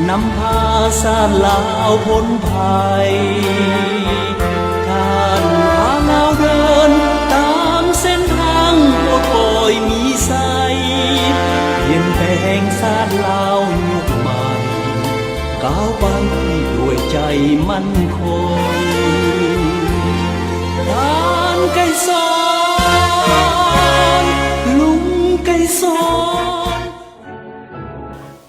ນຳພາຊາດລາວພົ້ນໄພ ທ່ານພາລາວເດີນຕາມເສັ້ນທາງ ປອດປ່ອຍມີໄຊ ປ່ຽນແປງຊາດລາວຍຸກໃໝ່ ກ້າວໄປດ້ວຍໃຈໝັ້ນຄົງ ທ່ານໄກສອນ ລຸງໄກສອນ.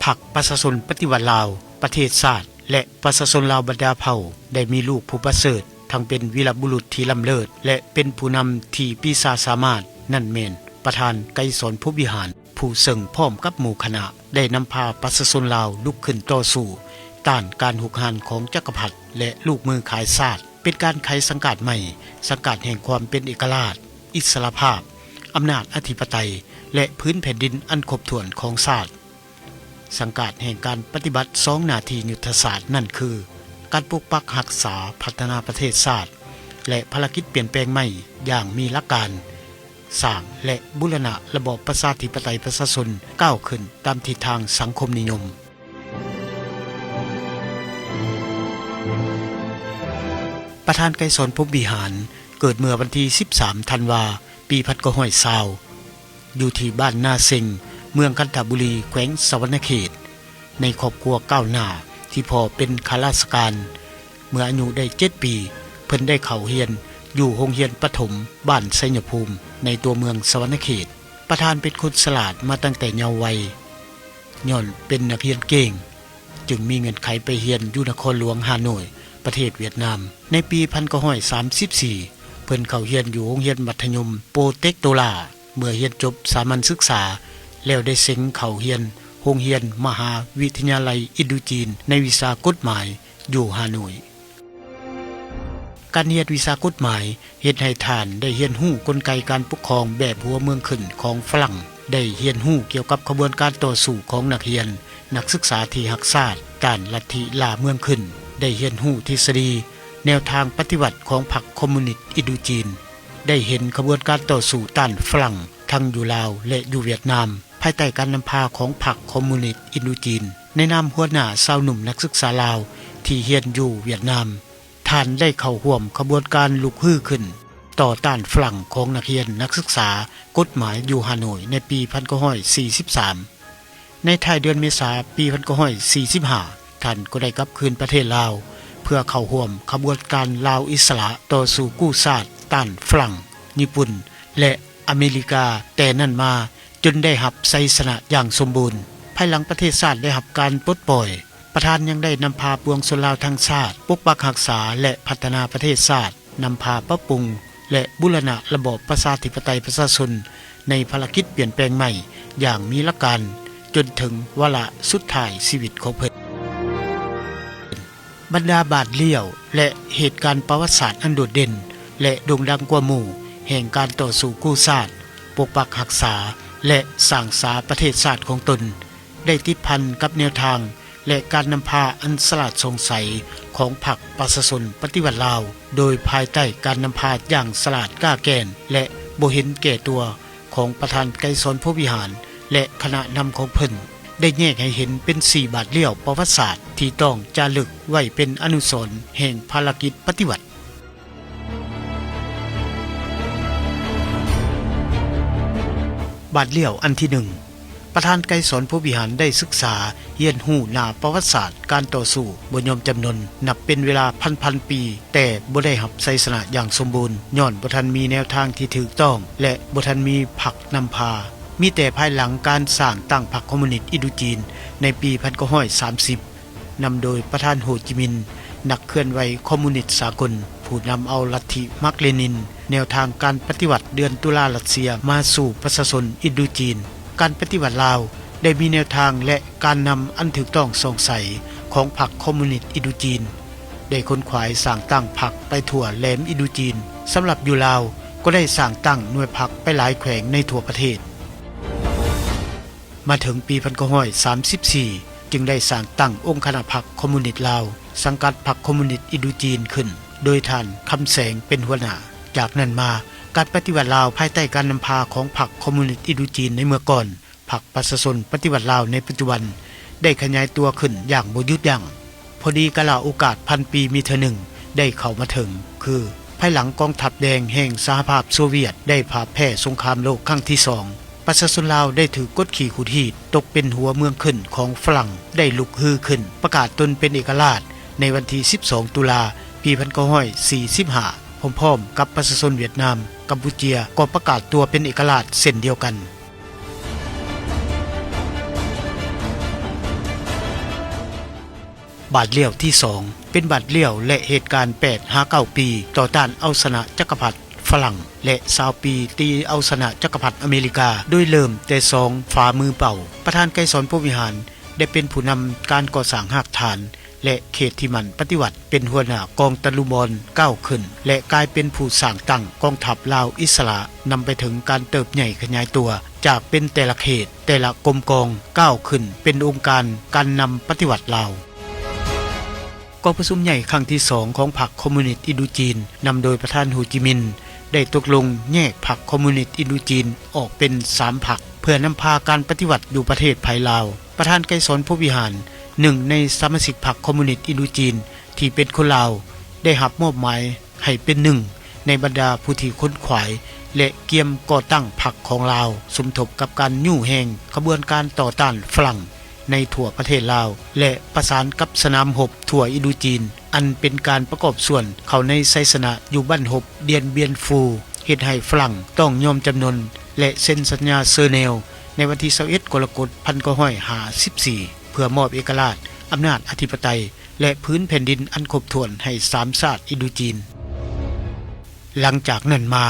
ພັກປະຊາຊົນປະຕິວັດລາວ, ປະເທດຊາດ ແລະ ປະຊາຊົນລາວບັນດາເຜົ່າ ໄດ້ມີລູກຜູ້ປະເສີດ, ທັງເປັນວີລະບຸລຸດທີ່ລ້ຳເລີດ ແລະ ເປັນຜູ້ນຳທີ່ປີຊາສາມາດ, ນັ້ນແມ່ນປະທານໄກສອນພົມວິຫານ, ຜູ້ເຊິ່ງພ້ອມກັບໝູ່ຄະນະ ໄດ້ນຳພາປະຊາຊົນລາວລຸກຂຶ້ນຕໍ່ສູ້ຕ້ານການຮຸກຮານຂອງຈັກກະພັດ ແລະ ລູກມືຂາຍຊາດ, ເປັນການໄຂສັງກາດໃໝ່, ສັງກາດແຫ່ງຄວາມເປັນເອກະລາດ, ອິດສະຫຼະພາບ, ອຳນາດອະທິປະໄຕ ແລະ ພື້ນແຜ່ນດິນອັນຄົບຖ້ວນຂອງຊາດ. ສັງກາດແຫ່ງການປະຕິບັດສອງໜ້າທີ່ຍຸດທະສາດນັ້ນຄື ການປົກປັກຮັກສາ, ພັດທະນາປະເທດຊາດ ແລະ ພາລະກິດປ່ຽນແປງໃໝ່ຢ່າງມີຫຼັກການ, ສ້າງ ແລະ ບູລະນະລະບອບປະຊາທິປະໄຕປະຊາຊົນ ກ້າວຂຶ້ນຕາມທິດທາງສັງຄົມນິຍົມ. ປະທານໄກສອນພົມວິຫານ ເກີດເມື່ອວັນທີສິບສາມ ທັນວາ ປີພັນເກົ້າຮ້ອຍຊາວ ຢູ່ທີ່ບ້ານນາເຊັງ ເມືອງຄັນທະບູລີ ແຂວງສະຫວັນນະເຂດ. ໃນຄອບຄົວກ້າວໜ້າ ທີ່ພໍ່ເປັນຂ້າລາຊະການ, ເມື່ອອາຍຸໄດ້ເຈັດປີ ເພິ່ນໄດ້ເຂົ້າຮຽນຢູ່ໂຮງຮຽນປະຖົມບ້ານໄຊຍະພູມ ໃນຕົວເມືອງສະຫວັນນະເຂດ. ປະທານເປັນຄົນສະຫຼາດມາຕັ້ງແຕ່ເຍົາໄວ, ຍ້ອນເປັນນັກຮຽນເກັ່ງ ຈຶ່ງມີເງື່ອນໄຂໄປຮຽນຢູ່ນະຄອນຫຼວງຮ່າໂນ້ຍ ປະເທດຫວຽດນາມ. ໃນປີພັນເກົ້າຮ້ອຍສາມສິບສີ່ ເພິ່ນເຂົ້າຮຽນຢູ່ໂຮງຮຽນມັດທະຍົມໂປເຕັກໂຕລາ. ເມື່ອຮຽນຈົບສາມັນສຶກສາແລ້ວ ໄດ້ເສັງເຂົ້າຮຽນໂຮງຮຽນມະຫາວິທະຍາໄລອິນໂດຈີນ ໃນວິຊາກົດໝາຍຢູ່ຮ່າໂນ້ຍ. ການຮຽນວິຊາກົດໝາຍ ເຮັດໃຫ້ທ່ານໄດ້ຮຽນຮູ້ກົນໄກການປົກຄອງແບບຫົວເມືອງຂຶ້ນຂອງຝຣັ່ງ, ໄດ້ຮຽນຮູ້ກ່ຽວກັບຂະບວນການຕໍ່ສູ້ຂອງນັກຮຽນ, ນັກສຶກສາທີ່ຮັກຊາດ, ຕ້ານລັດທິລ່າເມືອງຂຶ້ນ, ໄດ້ຮຽນຮູ້ທິດສະດີ, ແນວທາງປະຕິວັດຂອງພັກຄອມມູນິດອິນໂດຈີນ, ໄດ້ເຫັນຂະບວນການຕໍ່ສູ້ຕ້ານຝຣັ່ງ ທັງຢູ່ລາວ ແລະ ຢູ່ຫວຽດນາມ. ພາຍໃຕ້ການນຳພາຂອງພັກຄອມມູນິດອິນໂດຈີນ ໃນນາມຫົວໜ້າຊາວໜຸ່ມນັກສຶກສາລາວທີ່ຮຽນຢູ່ຫວຽດນາມ, ທ່ານໄດ້ເຂົ້າຮ່ວມຂະບວນການລຸກຮືຂຶ້ນຕໍ່ຕ້ານຝຣັ່ງຂອງນັກຮຽນນັກສຶກສາກົດໝາຍຢູ່ຮ່າໂນ້ຍໃນປີພັນເກົ້າຮ້ອຍສີ່ສິບສາມ. ໃນທ້າຍເດືອນເມສາປີພັນເກົ້າຮ້ອຍສີ່ສິບຫ້າ ທ່ານກໍໄດ້ກັບຄືນປະເທດລາວ ເພື່ອເຂົ້າຮ່ວມຂະບວນການລາວອິດສະຫຼະຕໍ່ສູ້ກູ້ຊາດຕ້ານຝຣັ່ງ, ຍີ່ປຸ່ນ ແລະ ອາເມລິກາ. ແຕ່ນັ້ນມາ ຈົນໄດ້ຮັບໄຊຊະນະຢ່າງສົມບູນ. ພາຍຫຼັງປະເທດຊາດໄດ້ຮັບການປົດປ່ອຍ, ປະທານຍັງໄດ້ນຳພາປວງຊົນລາວທັງຊາດ ປົກປັກຮັກສາ ແລະ ພັດທະນາປະເທດຊາດ, ນຳພາປັບປຸງ ແລະ ບູລະນະລະບອບປະຊາທິປະໄຕປະຊາຊົນ ໃນພາລະກິດປ່ຽນແປງໃໝ່ຢ່າງມີຫຼັກການ ຈົນເຖິງວາລະສຸດທ້າຍຊີວິດຂອງເພິ່ນ. ບັນດາບາດລ້ຽວ ແລະ ເຫດການປະຫວັດສາດອັນໂດດເດັ່ນ ແລະ ໂດ່ງດັງກວ່າໝູ່ ແຫ່ງການຕໍ່ສູ້ກູ້ຊາດ, ປົກປັກຮັກສາ ແລະ ສ້າງສາປະເທດຊາດຂອງຕົນ ໄດ້ຕິດພັນກັບແນວທາງ ແລະ ການນຳພາອັນສະຫຼາດສ່ອງໃສຂອງພັກປະຊາຊົນປະຕິວັດລາວ, ໂດຍພາຍໃຕ້ການນຳພາຢ່າງສະຫຼາດກ້າແກ່ນ ແລະ ບໍ່ເຫັນແກ່ຕົວ ຂອງປະທານໄກສອນພົມວິຫານ ແລະ ຄະນະນຳຂອງເພິ່ນ ໄດ້ແຍກໃຫ້ເຫັນເປັນສີ່ບາດລ້ຽວປະຫວັດສາດ ທີ່ຕ້ອງຈາລຶກໄວ້ເປັນອະນຸສອນແຫ່ງພາລະກິດປະຕິວັດ. ບາດລ້ຽວອັນທີໜຶ່ງ, ປະທານໄກສອນພົມວິຫານໄດ້ສຶກສາຮຽນຮູ້ໜ້າປະຫວັດສາດການຕໍ່ສູ້ບໍ່ຍອມຈຳນົນ ນັບເປັນເວລາພັນໆປີ, ແຕ່ບໍ່ໄດ້ຮັບໄຊຊະນະຢ່າງສົມບູນ ຍ້ອນບໍ່ທັນມີແນວທາງທີ່ຖືກຕ້ອງ ແລະ ບໍ່ທັນມີພັກນຳພາ. ມີແຕ່ພາຍຫຼັງການສ້າງຕັ້ງພັກຄອມມູນິດອິນໂດຈີນໃນປີພັນເກົ້າຮ້ອຍສາມສິບ ນຳໂດຍປະທານໂຮຈິມິນ ນັກເຄື່ອນໄຫວຄອມມູນິດສາກົນ ຜູ້ນຳເອົາລັດທິມາກເລນິນ, ແນວທາງການປະຕິວັດເດືອນຕຸລາຣັດເຊຍມາສູ່ປະຊາຊົນອິນໂດຈີນ. ການປະຕິວັດລາວໄດ້ມີແນວທາງ ແລະ ການນຳອັນຖືກຕ້ອງສ່ອງໃສຂອງພັກຄອມມູນິດອິນໂດຈີນ, ໄດ້ຂົນຂວາຍສ້າງຕັ້ງພັກໄປທົ່ວແຫຼມອິນໂດຈີນ. ສຳລັບຢູ່ລາວ ກໍໄດ້ສ້າງຕັ້ງໜ່ວຍພັກໄປຫຼາຍແຂວງໃນທົ່ວປະເທດ. ມາເຖິງປີພັນເກົ້າຮ້ອຍສາມສິບສີ່ ຈຶ່ງໄດ້ສ້າງຕັ້ງອົງຄະນະພັກຄອມມູນິດລາວ ສັງກັດພັກຄອມມູນິດອິນໂດຈີນຂຶ້ນ ໂດຍທ່ານ ຄຳແສງ ເປັນຫົວໜ້າ. ຈາກນັ້ນມາ, ການປະຕິວັດລາວພາຍໃຕ້ການນຳພາຂອງພັກຄອມມູນິດອິນໂດຈີນໃນເມື່ອກ່ອນ, ພັກປະຊາຊົນປະຕິວັດລາວໃນປັດຈຸບັນ, ໄດ້ຂະຫຍາຍຕົວຂຶ້ນຢ່າງບໍ່ຢຸດຢັ້ງ. ພໍດີກາລະໂອກາດພັນປີມີເທື່ອໜຶ່ງໄດ້ເຂົ້າມາເຖິງ ຄືພາຍຫຼັງກອງທັບແດງແຫ່ງສະຫະພາບໂຊວຽດໄດ້ພ່າຍແພ້ສົງຄາມໂລກຄັ້ງທີສອງ, ປະຊາຊົນລາວໄດ້ຖືກກົດຂີ່ຂູດຮີດ, ຕົກເປັນຫົວເມືອງຂຶ້ນຂອງຝຣັ່ງ, ໄດ້ລຸກຮືຂຶ້ນປະກາດຕົນເປັນເອກະລາດໃນວັນທີສິບສອງ ຕຸລາ ປີພັນເກົ້າຮ້ອຍສີ່ສິບຫ້າ ພ້ອມໆກັບປະຊາຊົນຫວຽດນາມ, ກຳປູເຈຍກໍປະກາດຕົວເປັນເອກະລາດເຊັ່ນດຽວກັນ. ບາດລ້ຽວທີສອງ ເປັນບາດລ້ຽວ ແລະ ເຫດການແປດຫາເກົ້າປີຕໍ່ຕ້ານເອົາຊະນະຈັກກະພັດຝຣັ່ງ ແລະ ຊາວປີຕີເອົາຊະນະຈັກກະພັດອາເມລິກາ ໂດຍເລີ່ມແຕ່ສອງຝ່າມືເປົ່າ. ປະທານໄກສອນ ພົມວິຫານ ໄດ້ເປັນຜູ້ນຳການກໍ່ສ້າງຮາກຖານ ແລະ ເຂດທີ່ໝັ້ນປະຕິວັດ ເປັນຫົວໜ້າກອງຕະລຸມອນກ້າວຂຶ້ນ ແລະ ກາຍເປັນຜູ້ສ້າງຕັ້ງກອງທັບລາວອິດສະຫຼະ, ນຳໄປເຖິງການເຕີບໃຫຍ່ຂະຫຍາຍຕົວຈາກເປັນແຕ່ລະເຂດ, ແຕ່ລະກົມກອງ, ກ້າວຂຶ້ນເປັນອົງການການນຳປະຕິວັດລາວ. ກອງປະຊຸມໃຫຍ່ຄັ້ງທີສອງຂອງພັກຄອມມູນິດອິນໂດຈີນ ນຳໂດຍປະທານ ໂຮຈິມິນ ໄດ້ຕົກລົງແຍກພັກຄອມມູນິດອິນໂດຈີນອອກເປັນສາມພັກ ເພື່ອນຳພາການປະຕິວັດຢູ່ປະເທດໃຜລາວ. ປະທານໄກສອນ ພົມວິຫານ ໜຶ່ງໃນສະມາຊິກພັກຄອມມູນິດອິນໂດຈີນທີ່ເປັນຄົນລາວ ໄດ້ຮັບມອບໝາຍໃຫ້ເປັນໜຶ່ງໃນບັນດາຜູ້ທີ່ຂົນຂວາຍ ແລະ ກຽມກໍ່ຕັ້ງພັກຂອງລາວ ສົມທົບກັບການຍູ້ແຮງຂະບວນການຕໍ່ຕ້ານຝຣັ່ງໃນທົ່ວປະເທດລາວ ແລະ ປະສານກັບສະໜາມຮົບທົ່ວອິນໂດຈີນ ອັນເປັນການປະກອບສ່ວນເຂົ້າໃນໄຊຊະນະຢູ່ບັ້ນຮົບດຽນບຽນຟູ ເຮັດໃຫ້ຝຣັ່ງຕ້ອງຍອມຈຳນົນ ແລະ ເຊັນສັນຍາເຊີແນວ ໃນວັນທີຊາວເອັດ ກໍລະກົດ ພັນເກົ້າຮ້ອຍຫ້າສິບສີ່ ເພື່ອມອບເອກະລາດ, ອຳນາດອະທິປະໄຕ ແລະ ພື້ນແຜ່ນດິນອັນຄົບຖ້ວນໃຫ້ສາມຊາດອິນໂດຈີນ. ຫຼັງຈາກນັ້ນມາ,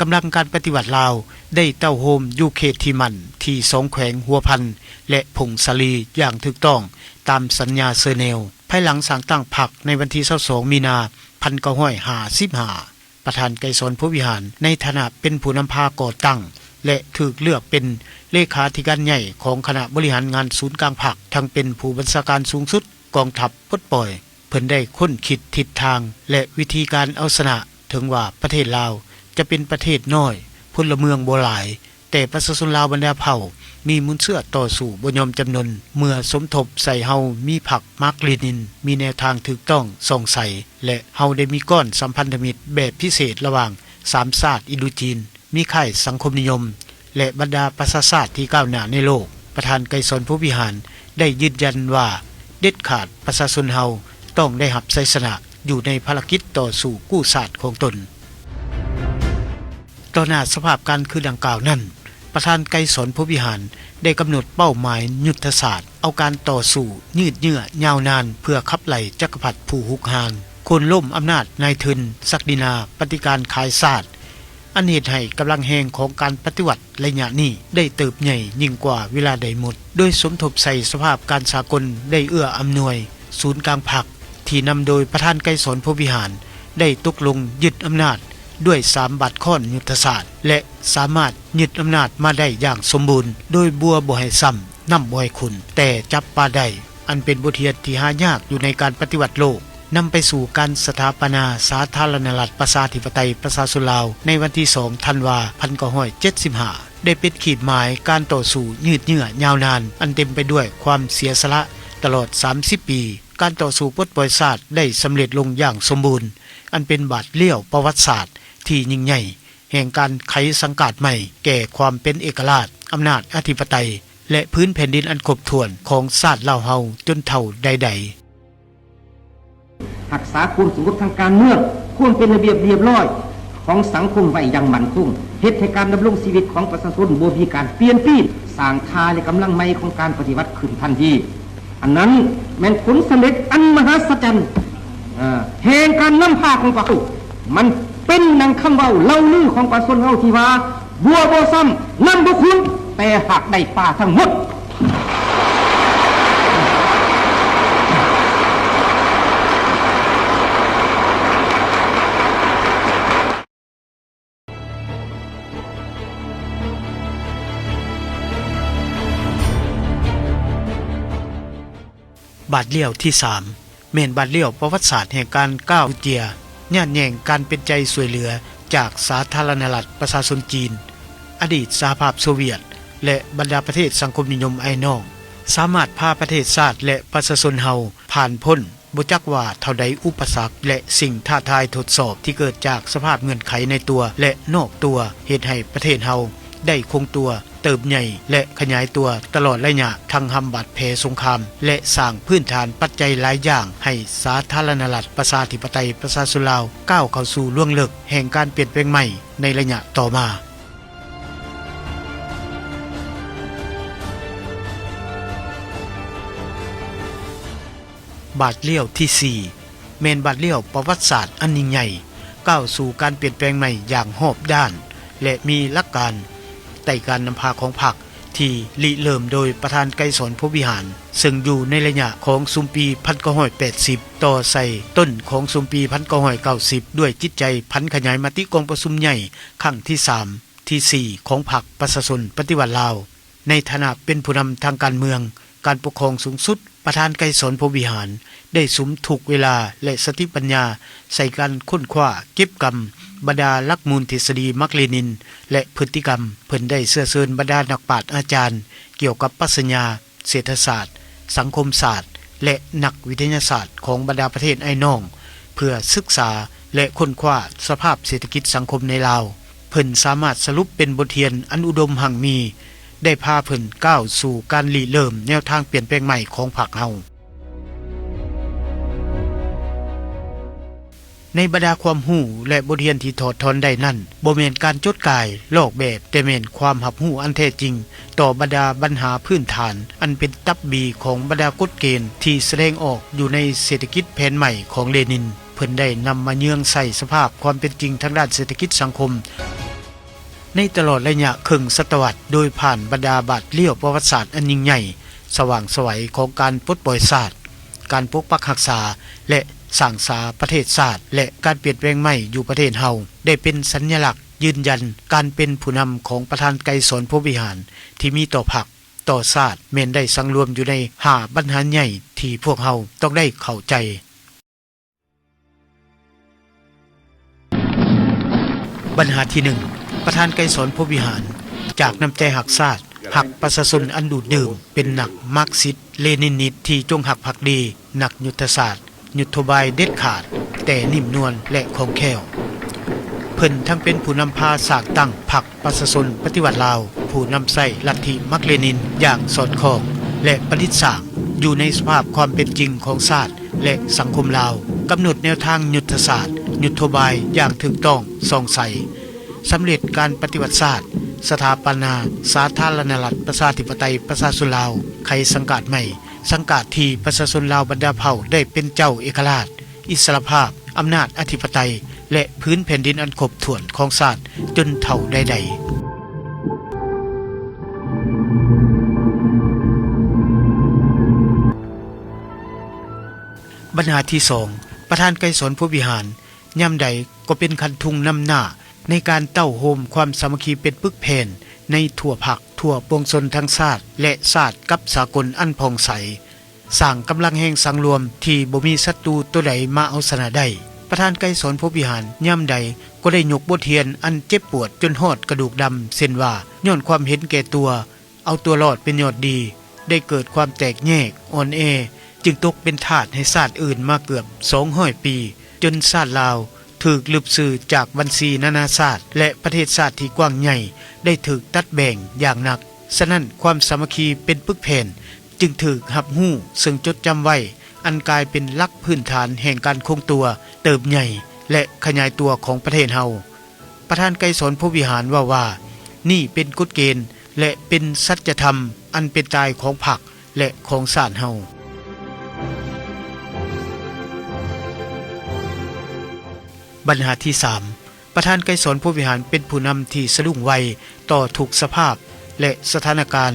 ກຳລັງການປະຕິວັດລາວໄດ້ເຕົ້າໂຮມຢູ່ເຂດທີ່ໝັ້ນທີ່ສອງແຂວງຫົວພັນ ແລະ ຜົ້ງສາລີຢ່າງຖືກຕ້ອງຕາມສັນຍາເຊີແນວ. ພາຍຫຼັງສ້າງຕັ້ງພັກໃນວັນທີຊາວສອງ ມີນາ ພັນເກົ້າຮ້ອຍຫ້າສິບຫ້າ ປະທານໄກສອນ ພົມວິຫານ ໃນຖານະເປັນຜູ້ນຳພາກໍ່ຕັ້ງ ແລະ ຖືກເລືອກເປັນເລຂາທິການໃຫຍ່ຂອງຄະນະບໍລິຫານງານສູນກາງພັກ, ທັງເປັນຜູ້ບັນຊາການສູງສຸດກອງທັບປົດປ່ອຍ. ເພິ່ນໄດ້ຄົ້ນຄິດທິດທາງ ແລະ ວິທີການເອົາຊະນະ, ເຖິງວ່າປະເທດລາວຈະເປັນປະເທດນ້ອຍ, ພົນລະເມືອງບໍ່ຫຼາຍ, ແຕ່ປະຊາຊົນລາວບັນດາເຜົ່າມີມູນເຊື້ອຕໍ່ສູ້ບໍ່ຍອມຈຳນົນ. ເມື່ອສົມທົບໃສ່ເຮົາມີພັກມາກ-ເລນິນ, ມີແນວທາງຖືກຕ້ອງສ່ອງໃສ ແລະ ເຮົາໄດ້ມີກ້ອນສຳພັນທະມິດແບບພິເສດລະຫວ່າງສາມຊາດອິນໂດຈີນ, ມີຄ້າຍສັງຄົມນິຍົມ ແລະ ບັນດາປະຊາຊາດທີ່ກ້າວໜ້າໃນໂລກ. ປະທານໄກສອນ ພົມວິຫານ ໄດ້ຢືນຢັນວ່າເດັດຂາດ ປະຊາຊົນເຮົາຕ້ອງໄດ້ຮັບໄຊຊະນະຢູ່ໃນພາລະກິດຕໍ່ສູ້ກູ້ຊາດຂອງຕົນ. ຕໍ່ໜ້າສະພາບການຄືດັ່ງກ່າວນັ້ນ, ປະທານໄກສອນ ພົມວິຫານ ໄດ້ກຳນົດເປົ້າໝາຍຍຸດທະສາດ ເອົາການຕໍ່ສູ້ຍືດເຍື້ອຍາວນານ ເພື່ອຂັບໄລ່ຈັກກະພັດຜູ້ຮຸກຮານ, ໂຄ່ນລົ້ມອຳນາດນາຍທຶນ, ສັກດິນາ, ປະຕິການຂາຍຊາດ, ອັນເຮັດໃຫ້ກຳລັງແຮງຂອງການປະຕິວັດໄລຍະນີ້ໄດ້ເຕີບໃຫຍ່ຍິ່ງກວ່າເວລາໃດໝົດ, ໂດຍສົມທົບໃສ່ສະພາບການສາກົນໄດ້ເອື້ອອຳນວຍ. ສູນກາງພັກທີ່ນຳໂດຍປະທານໄກສອນ ພົມວິຫານ ໄດ້ຕົກລົງຍຶດອຳນາດດ້ວຍສາມບາດຄ້ອນຍຸດທະສາດ ແລະ ສາມາດຍຶດອຳນາດມາໄດ້ຢ່າງສົມບູນ ໂດຍບົວບໍ່ໃຫ້ຊ້ຳ, ນ້ຳບໍ່ໃຫ້ຂຸ້ນ, ແຕ່ຈັບປາໄດ້, ອັນເປັນບົດຮຽນທີ່ຫາຍາກຢູ່ໃນການປະຕິວັດໂລກ, ນຳໄປສູ່ການສະຖາປະນາສາທາລະນະລັດ ປະຊາທິປະໄຕ ປະຊາຊົນລາວ ໃນວັນທີສອງ ທັນວາ ພັນເກົ້າຮ້ອຍເຈັດສິບຫ້າ ໄດ້ເປັນຂີດໝາຍການຕໍ່ສູ້ຍືດເຍື້ອຍາວນານ ອັນເຕັມໄປດ້ວຍຄວາມເສຍສະຫຼະຕະຫຼອດສາມສິບປີ. ການຕໍ່ສູ້ປົດປ່ອຍຊາດໄດ້ສຳເລັດລົງຢ່າງສົມບູນ, ອັນເປັນບາດລ້ຽວປະຫວັດສາດທີ່ຍິ່ງໃຫຍ່ ແຫ່ງການໄຂສັງກາດໃໝ່ແກ່ຄວາມເປັນເອກະລາດ, ອຳນາດອະທິປະໄຕ ແລະ ພື້ນແຜ່ນດິນອັນຄົບຖ້ວນຂອງຊາດລາວເຮົາຈົນເທົ່າໃດໆ. ຮັກສາຄວາມສະຫງົບທາງການເມືອງ, ຄວາມເປັນລະບຽບລຽບຮ້ອຍຂອງສັງຄົມໄວ້ຢ່າງໝັ້ນຄົງ, ເຮັດໃຫ້ການດຳລົງຊີວິດຂອງປະຊາຊົນບໍ່ມີການປ່ຽນປີ້ນ, ສ້າງທ່າ ແລະ ກຳລັງໃໝ່ຂອງການປະຕິວັດຂຶ້ນທັນທີ. ອັນນັ້ນແມ່ນຜົນສຳເລັດອັນມະຫັດສະຈັນ ເອີ ແຫ່ງການນຳພາຂອງພວກເຮົາ. ມັນເປັນດັ່ງຄຳເວົ້າເລົ່າລືຂອງປະຊາຊົນເຮົາທີ່ວ່າ ບົວບໍ່ຊ້ຳ, ນ້ຳບໍ່ຂຸ້ນ, ແຕ່ຫາກໄດ້ປາທັງໝົດ. ບາດລ້ຽວທີສາມ ແມ່ນບາດລ້ຽວປະຫວັດສາດແຫ່ງການກ້າວເຈຍ ຍາດແຍ່ງການເປັນໃຈຊ່ວຍເຫຼືອຈາກສາທາລະນະລັດປະຊາຊົນຈີນ, ອະດີດສະຫະພາບໂຊວຽດ ແລະ ບັນດາປະເທດສັງຄົມນິຍົມອ້າຍນ້ອງ ສາມາດພາປະເທດຊາດ ແລະ ປະຊາຊົນເຮົາຜ່ານພົ້ນ ບໍ່ຈັກວ່າເທົ່າໃດອຸປະສັກ ແລະ ສິ່ງທ້າທາຍທົດສອບທີ່ເກີດຈາກສະພາບເງື່ອນໄຂໃນຕົວ ແລະ ນອກຕົວ ເຮັດໃຫ້ປະເທດເຮົາໄດ້ຄົງຕົວ, ເຕີບໃຫຍ່ ແລະ ຂະຫຍາຍຕົວຕະຫຼອດໄລຍະ ທັງຮ່ຳບາດແຜສົງຄາມ ແລະ ສ້າງພື້ນຖານປັດໄຈຫຼາຍຢ່າງໃຫ້ສາທາລະນະລັດ ປະຊາທິປະໄຕ ປະຊາຊົນລາວ ກ້າວເຂົ້າສູ່ລວງເລິກແຫ່ງການປ່ຽນແປງໃໝ່ໃນໄລຍະຕໍ່ມາ. ບາດລ້ຽວທີສີ່ ແມ່ນບາດລ້ຽວປະຫວັດສາດອັນຍິ່ງໃຫຍ່ ກ້າວສູ່ການປ່ຽນແປງໃໝ່ຢ່າງຮອບດ້ານ ແລະ ມີຫຼັກການໃຕ້ການນຳພາຂອງພັກ ທີ່ລິເລີ່ມໂດຍປະທານໄກສອນ ພົມວິຫານ ເຊິ່ງຢູ່ໃນໄລຍະຂອງຊຸມປີພັນເກົ້າຮ້ອຍແປດສິບ ຕໍ່ໃສ່ຕົ້ນຂອງຊຸມປີພັນເກົ້າຮ້ອຍເກົ້າສິບ ດ້ວຍຈິດໃຈຜັນຂະຫຍາຍມະຕິກອງປະຊຸມໃຫຍ່ຄັ້ງທີສາມ ທີສີ່ ຂອງພັກປະຊາຊົນປະຕິວັດລາວ. ໃນຖານະເປັນຜູ້ນຳທາງການເມືອງ, ການປົກຄອງສູງສຸດ, ປະທານໄກສອນ ພົມວິຫານ ໄດ້ສຸມທຸກເວລາ ແລະ ສະຕິປັນຍາໃສ່ການຄົ້ນຄວ້າເກັບກຳບັນດາຫຼັກມູນທິດສະດີມາກເລນິນ ແລະ ພຶດຕິກຳ. ເພິ່ນໄດ້ເຊື້ອເຊີນບັນດານັກປາດອາຈານກ່ຽວກັບປັດຊະຍາ, ເສດຖະສາດ, ສັງຄົມສາດ ແລະ ນັກວິທະຍາສາດຂອງບັນດາປະເທດອ້າຍນ້ອງ ເພື່ອສຶກສາ ແລະ ຄົ້ນຄວ້າສະພາບເສດຖະກິດສັງຄົມໃນລາວ. ເພິ່ນສາມາດສະຫຼຸບເປັນບົດຮຽນອັນອຸດົມຮັ່ງມີ ໄດ້ພາເພິ່ນກ້າວສູ່ການລິເລີ່ມແນວທາງປ່ຽນແປງໃໝ່ຂອງພັກເຮົາ. ໃນບັນດາຄວາມຮູ້ ແລະ ບົດຮຽນທີ່ຖອດຖອນໄດ້ນັ້ນ ບໍ່ແມ່ນການຈົດກາຍລອກແບບ, ແຕ່ແມ່ນຄວາມຮັບຮູ້ອັນແທ້ຈິງຕໍ່ບັນດາບັນຫາພື້ນຖານ ອັນເປັນຕັບບີຂອງບັນດາກົດເກນທີ່ສະແດງອອກຢູ່ໃນເສດຖະກິດແຜນໃໝ່ຂອງເລນິນ. ເພິ່ນໄດ້ນຳມາເຍືອງໃສ່ສະພາບຄວາມເປັນຈິງທາງດ້ານເສດຖະກິດສັງຄົມ ໃນຕະຫຼອດໄລຍະເຄິ່ງສະຕະວັດ, ໂດຍຜ່ານບັນດາບາດລ້ຽວປະຫວັດສາດອັນຍິ່ງໃຫຍ່, ສະຫວ່າງໄສຂອງການປົດປ່ອຍຊາດ, ການປົກປັກຮັກສາ ແລະ ສ້າງສາປະເທດຊາດ ແລະ ການປ່ຽນແປງໃໝ່ຢູ່ປະເທດເຮົາ ໄດ້ເປັນສັນຍະລັກຢືນຢັນການເປັນຜູ້ນຳຂອງປະທານໄກສອນ ພົມວິຫານ ທີ່ມີຕໍ່ພັກ, ຕໍ່ຊາດ, ແມ່ນໄດ້ສັງລວມຢູ່ໃນຫ້າບັນຫາໃຫຍ່ທີ່ພວກເຮົາຕ້ອງໄດ້ເຂົ້າໃຈ. ບັນຫາທີໜຶ່ງ ປະທານໄກສອນ ພົມວິຫານ ຈາກນ້ຳໃຈຮັກຊາດ, ຮັກປະຊາຊົນອັນດູດດື່ມ, ເປັນນັກມາກຊິດເລນິນນິດທີ່ຈົງຮັກພັກດີ, ນັກຍຸດທະສາດ, ຍຸດໂທບາຍເດັດຂາດ, ແຕ່ນິ້ມນວນ ແລະ ຄ່ອງແຄ້ວ. ເພິ່ນທັງເປັນຜູ້ນຳພາສ້າງຕັ້ງພັກ ປະຊາຊົນປະຕິວັດລາວ, ຜູ້ນຳໃຊ້ລັດທິມາກເລນິນຢ່າງສອດຄ່ອງ ແລະ ປະດິດສ້າງຢູ່ໃນສະພາບຄວາມເປັນຈິງຂອງຊາດ ແລະ ສັງຄົມລາວ, ກຳນົດແນວທາງຍຸດທະສາດ, ຍຸດໂທບາຍຢ່າງຖືກຕ້ອງ, ສ່ອງໃສ, ສຳເລັດການປະຕິວັດຊາດ, ສະຖາປະນາສາທາລະນະລັດ ປະຊາທິປະໄຕ ປະຊາຊົນລາວ, ໄຂສັງກາດໃໝ່, ສັງກາດທີ່ປະຊາຊົນລາວບັນດາເຜົ່າໄດ້ເປັນເຈົ້າເອກະລາດ, ອິດສະຫຼະພາບ, ອຳນາດອະທິປະໄຕ ແລະ ພື້ນແຜ່ນດິນອັນຄົບຖ້ວນຂອງຊາດຈົນເທົ່າໃດໆ. ບັນຫາທີສອງ ປະທານໄກສອນ ພົມວິຫານ ຍາມໃດກໍເປັນຄັນທຸງນຳໜ້າໃນການເຕົ້າໂຮມຄວາມສາມັກຄີເປັນປຶກແຜ່ນໃນທົ່ວພັກ, ທົ່ວປວງຊົນທັງຊາດ ແລະ ຊາດກັບສາກົນອັນຜ່ອງໃສ. ສ້າງກຳລັງແຮງສັງລວມທີ່ບໍ່ມີສັດຕູຕົວໃດມາເອົາຊະນະໄດ້. ປະທານໄກສອນ ພົມວິຫານ ຍາມໃດກໍໄດ້ຍົກບົດຮຽນອັນເຈັບປວດຈົນຮອດກະດູກດຳ ເຊັ່ນວ່າ ຍ້ອນຄວາມເຫັນແກ່ຕົວ, ເອົາຕົວລອດເປັນຍອດດີ, ໄດ້ເກີດຄວາມແຕກແຍກ, ອ່ອນແອ, ຈຶ່ງຕົກເປັນທາດໃຫ້ຊາດອື່ນມາເກືອບສອງຮ້ອຍປີ, ຈົນຊາດລາວຖືກລຶບຊື່ຈາກບັນຊີນານາຊາດ ແລະ ປະເທດຊາດທີ່ກວ້າງໃຫຍ່ ໄດ້ຖືກຕັດແບ່ງຢ່າງໜັກ. ສະນັ້ນ, ຄວາມສາມັກຄີເປັນປຶກແຜ່ນ ຈຶ່ງຖືກຮັບຮູ້ເຊິ່ງຈົດຈຳໄວ້, ອັນກາຍເປັນຫຼັກພື້ນຖານແຫ່ງການຄົງຕົວ, ເຕີບໃຫຍ່ ແລະ ຂະຫຍາຍຕົວຂອງປະເທດເຮົາ. ປະທານໄກສອນ ພົມວິຫານ ເວົ້າວ່າ ນີ້ເປັນກົດເກນ ແລະ ເປັນສັດຈະທຳອັນເປັນຕາຍຂອງພັກ ແລະ ຂອງຊາດເຮົາ. ບັນຫາທີສາມ ປະທານໄກສອນ ພົມວິຫານ ເປັນຜູ້ນຳທີ່ສະດຸ້ງໄວຕໍ່ທຸກສະພາບ ແລະ ສະຖານະການ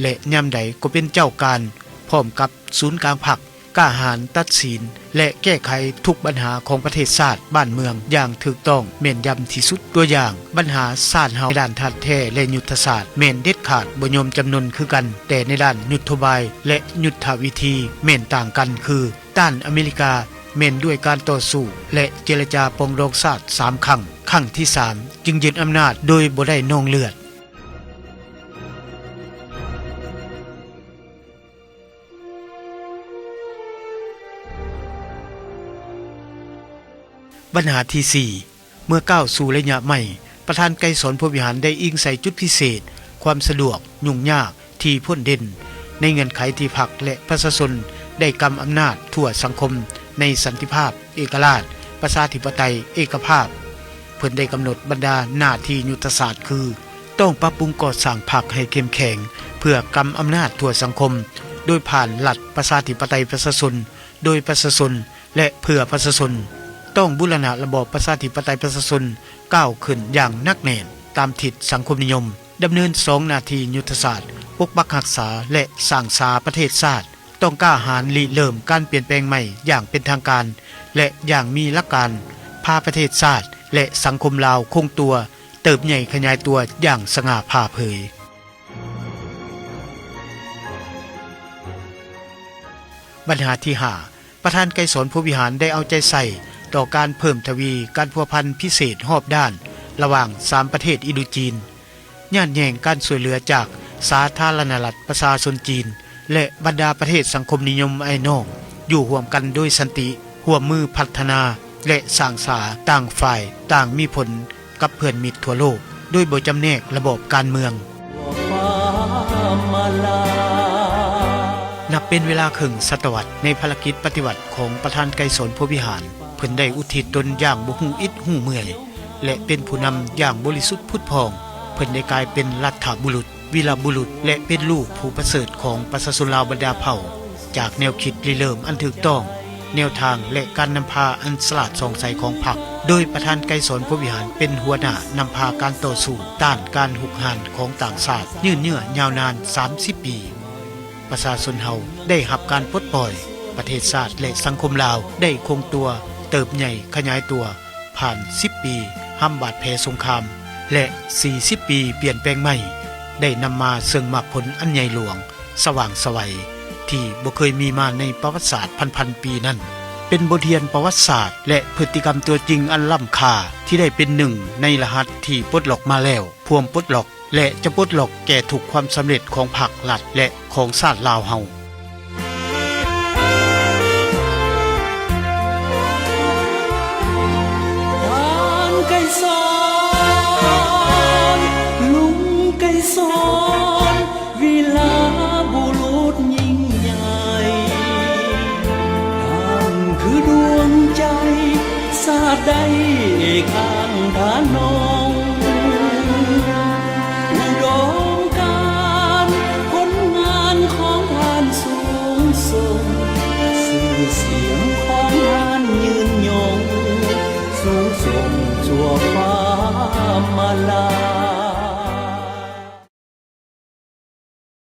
ແລະ ຍາມໃດກໍເປັນເຈົ້າການ ພ້ອມກັບສູນກາງພັກ, ກ້າຫານຕັດສິນ ແລະ ແກ້ໄຂທຸກບັນຫາຂອງປະເທດຊາດບ້ານເມືອງຢ່າງຖືກຕ້ອງແມ່ນຢຳທີ່ສຸດ. ຕົວຢ່າງ, ບັນຫາຊາດເຮົາໃນດ້ານທາດແທ້ ແລະ ຍຸດທະສາດ ແມ່ນເດັດຂາດບໍ່ຍອມຈຳນົນຄືກັນ, ແຕ່ໃນດ້ານຍຸດໂທບາຍ ແລະ ຍຸດທະວິທີແມ່ນຕ່າງກັນ ຄື ຕ້ານອາເມລິກາແມ່ນດ້ວຍການຕໍ່ສູ້ ແລະ ເຈລະຈາປອງດອງຊາດສາມຄັ້ງ, ຄັ້ງທີສາມຈຶ່ງຍຶດອຳນາດໂດຍບໍ່ໄດ້ນອງເລືອດ. ບັນຫາທີສີ່ ເມື່ອກ້າວສູ່ໄລຍະໃໝ່, ປະທານໄກສອນ ພົມວິຫານ ໄດ້ອີງໃສ່ຈຸດພິເສດ, ຄວາມສະດວກ, ຫຍຸ້ງຍາກທີ່ພົ້ນເດັ່ນ, ໃນເງື່ອນໄຂທີ່ພັກ ແລະ ປະຊາຊົນໄດ້ກຳອຳນາດທົ່ວສັງຄົມໃນສັນຕິພາບ, ເອກະລາດ, ປະຊາທິປະໄຕ, ເອກະພາບ. ເພິ່ນໄດ້ກຳນົດບັນດາໜ້າທີ່ຍຸດທະສາດຄື ຕ້ອງປັບປຸງກໍ່ສ້າງພັກໃຫ້ເຂັ້ມແຂງ ເພື່ອກຳອຳນາດທົ່ວສັງຄົມ ໂດຍຜ່ານລັດປະຊາທິປະໄຕປະຊາຊົນ, ໂດຍປະຊາຊົນ ແລະ ເພື່ອປະຊາຊົນ, ຕ້ອງບູລະນະລະບອບປະຊາທິປະໄຕປະຊາຊົນ ກ້າວຂຶ້ນຢ່າງໜັກແໜ້ນຕາມທິດສັງຄົມນິຍົມ, ດຳເນີນສອງໜ້າທີ່ຍຸດທະສາດ, ປົກປັກຮັກສາ ແລະ ສ້າງສາປະເທດຊາດ, ຕ້ອງກ້າຫານລິເລີ່ມການປ່ຽນແປງໃໝ່ຢ່າງເປັນທາງການ ແລະ ຢ່າງມີຫຼັກການ, ພາປະເທດຊາດ ແລະ ສັງຄົມລາວຄົງຕົວ, ເຕີບໃຫຍ່ຂະຫຍາຍຕົວຢ່າງສະຫງ່າຜ່າເຜີຍ. ບັນຫາທີຫ້າ ປະທານໄກສອນ ພົມວິຫານ ໄດ້ເອົາໃຈໃສ່ຕໍ່ການເພີ່ມທະວີການພົວພັນພິເສດຮອບດ້ານລະຫວ່າງສາມປະເທດອິນໂດຈີນ, ຍາດແຍ່ງການຊ່ວຍເຫຼືອຈາກສາທາລະນະລັດປະຊາຊົນຈີນ ແລະ ບັນດາປະເທດສັງຄົມນິຍົມອ້າຍນ້ອງ ຢູ່ຮ່ວມກັນໂດຍສັນຕິ, ຮ່ວມມືພັດທະນາ ແລະ ສ້າງສາ, ຕ່າງຝ່າຍຕ່າງມີຜົນ ກັບເພື່ອນມິດທົ່ວໂລກ ໂດຍບໍ່ຈຳແນກລະບອບການເມືອງ. ນັບເປັນເວລາເຄິ່ງສະຕະວັດໃນພາລະກິດປະຕິວັດຂອງປະທານໄກສອນ ພົມວິຫານ, ເພິ່ນໄດ້ອຸທິດຕົນຢ່າງບໍ່ຮູ້ອິດຮູ້ເມື່ອຍ ແລະ ເປັນຜູ້ນຳຢ່າງບໍລິສຸດຜຸດຜ່ອງ. ເພິ່ນໄດ້ກາຍເປັນລັດຖະບຸລຸດ, ວີລະບຸລຸດ ແລະ ເປັນລູກຜູ້ປະເສີດຂອງປະຊາຊົນລາວບັນດາເຜົ່າ. ຈາກແນວຄິດລິເລີ່ມອັນຖືກຕ້ອງ, ແນວທາງ ແລະ ການນຳພາອັນສະຫຼາດສ່ອງໃສຂອງພັກ, ໂດຍປະທານໄກສອນ ພົມວິຫານ ເປັນຫົວໜ້ານຳພາການຕໍ່ສູ້ຕ້ານການຮຸກຮານຂອງຕ່າງຊາດ ຍືນເຍື້ອຍາວນານສາມສິບປີ. ປະຊາຊົນເຮົາໄດ້ຮັບການປົດປ່ອຍ, ປະເທດຊາດ ແລະ ສັງຄົມລາວໄດ້ຄົງຕົວ, ເຕີບໃຫຍ່ຂະຫຍາຍຕົວ, ຜ່ານສິບປີຫ້ຳບາດແຜສົງຄາມ ແລະ ສີ່ສິບປີປ່ຽນແປງໃໝ່ ໄດ້ນຳມາເຊິ່ງໝາກຜົນອັນໃຫຍ່ຫຼວງ, ສະຫວ່າງໄສວ ທີ່ບໍ່ເຄີຍມີມາໃນປະຫວັດສາດພັນໆປີນັ້ນ. ເປັນບົດຮຽນປະຫວັດສາດ ແລະ ພຶດຕິກຳຕົວຈິງອັນລ້ຳຄ່າ ທີ່ໄດ້ເປັນໜຶ່ງໃນລະຫັດທີ່ປົດລັອກມາແລ້ວ, ພວມປົດລັອກ ແລະ ຈະປົດລັອກແກ່ທຸກຄວາມສຳເລັດຂອງພັກ, ລັດ ແລະ ຂອງຊາດລາວເຮົາ. ທ່ານໄກສອນ ລຸງໄກສອນ ວີລະບຸລຸດຍິ່ງໃຫຍ່ ທ່ານຄືດວງໃຈ ຊາດໃດເອກອ້າງທະນົງ ອຸດົມການຜົນງານຂອງທ່ານສູງສົ່ງ ຊື່ສຽງຂອງທ່ານຍືນຍົງ ສູງສົ່ງຊົ່ວຟ້າມາລາ.